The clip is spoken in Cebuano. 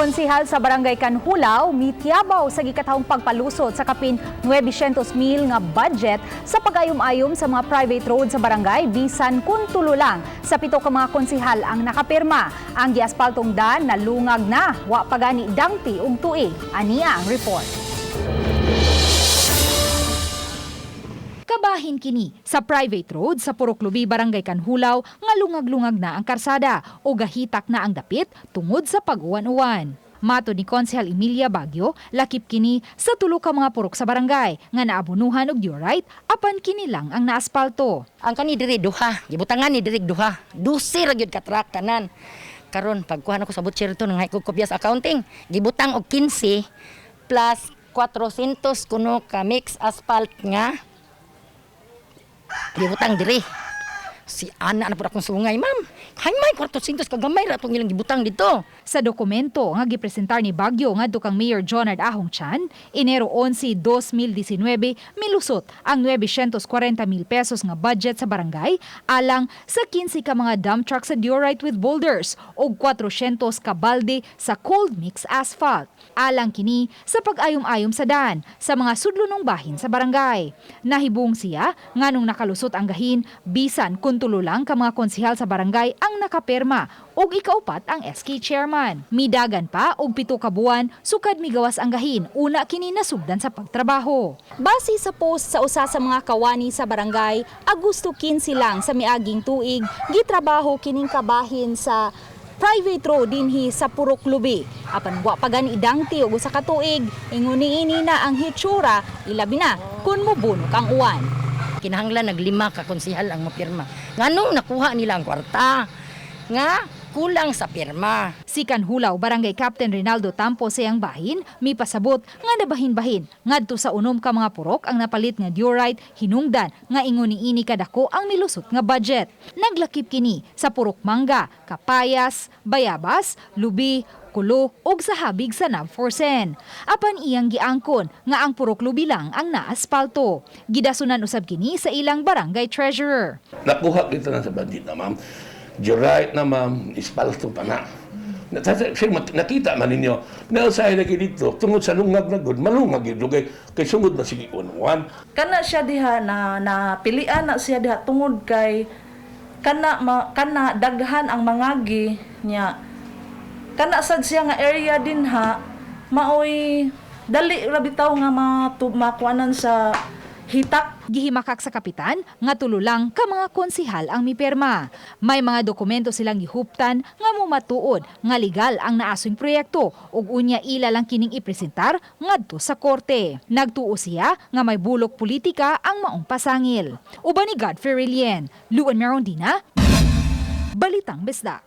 Konsihal sa Barangay Canjulao mitiabaw sa gikatahong pagpalusot sa kapin 900 mil nga budget sa pag-ayom-ayom sa mga private road sa barangay, bisan kung tulo lang sa pito ka mga konsihal ang nakapirma. Ang giaspaltong dan nalungag na, wa pa gani dangti og tuig. Ania ang report. Kabahin kini sa private road sa Purok Lubi, Barangay Canjulao, nga lungag-lungag na ang karsada o gahitak na ang dapit tungod sa pag-uwan-uwan. Matod ni Konsehal Emilia Bagyo, lakip kini sa tulo ka mga purok sa barangay nga naabunuhan og diorite, apan kini lang ang naaspalto. Ang kani diri duha, gibutangan ni diri duha. 12 ra gyud ka truck tanan. Karon pagkuha nako sa butcher to nangay ko kopya sa accounting, gibutang og 15 plus 400 kuno ka mix asphalt nga gibutang diri. Si ana na pud akong sungay, ma'am. Hay may 400 kagamay ra tong ilang gibutang dito. Sa dokumento nga gipresentar ni Bagyo ngadto kang Mayor Jonard Ahong Chan, Enero 11, 2019, milusot ang 940 mil pesos nga budget sa barangay alang sa 15 ka mga dump truck sa diorite with boulders ug 400 ka balde sa cold mix asphalt. Alang kini sa pag-ayom-ayom sa daan sa mga sudlonong bahin sa barangay. Nahibong siya nganong nakalusot ang gahin bisan kung tulo lang ka mga konsihal sa barangay ang nakapirma ug ikaupat ang SK chairman. Midagan pa og 7 ka buwan sukad migawas ang gahin, una kini nasugdan sa pagtrabaho. Base sa post sa usa sa mga kawani sa barangay, Agosto 15 lang sa miaging tuig, gitrabaho kining kabahin sa private road dinhi sa Purok Lubi. Apan wa pa gani idangti og usa ka tuig, ingon niini na ang hitsura, ilabi na kun mobunok ang uwan. Kinahanglan naglima ka konsihal ang mapirma. Nganong nakuha nila ang kwarta? Nga kulang sa pirma. Si Canjulao Barangay Captain Rinaldo Tampo sa iyang bahin, mipasabot nga nabahin-bahin ngadto sa 6 ka mga purok ang napalit nga diorite, hinungdan nga ingon niini kadako ang milusot nga budget. Naglakip kini sa Purok Mangga, Kapayas, Bayabas, Lubi, Kulo ug sa habig sa Nabforsen. Apan iyang giangkon nga ang Purok Lubi lang ang naaspalto. Gidasunan usab kini sa ilang barangay treasurer. Nakuha kita na sa budget na, ma'am. Diorite na, ma'am, ispalto pa na. Nakita man ninyo, na usahay lagi dito, tungod sa lungag na gud, malungag yun, kay sungod na sige uwan. Kana siya diha na napilian na siya diha tungod kay kana ma, kana daghan ang mangagi niya, kana sad siya nga area din ha, maoy dali ra bitaw nga makuanan sa hitak. Gihimakak sa kapitan nga tulo lang ka mga konsihal ang mipirma. May mga dokumento silang gihuptan nga mumatuod nga legal ang naasong proyekto ug unya ila lang kining ipresentar ngadto sa korte. Nagtuo siya nga may bulok politika ang maong pasangil. Uban ni Godfrey Relien, Luan Merondina, Balitang Bisdak.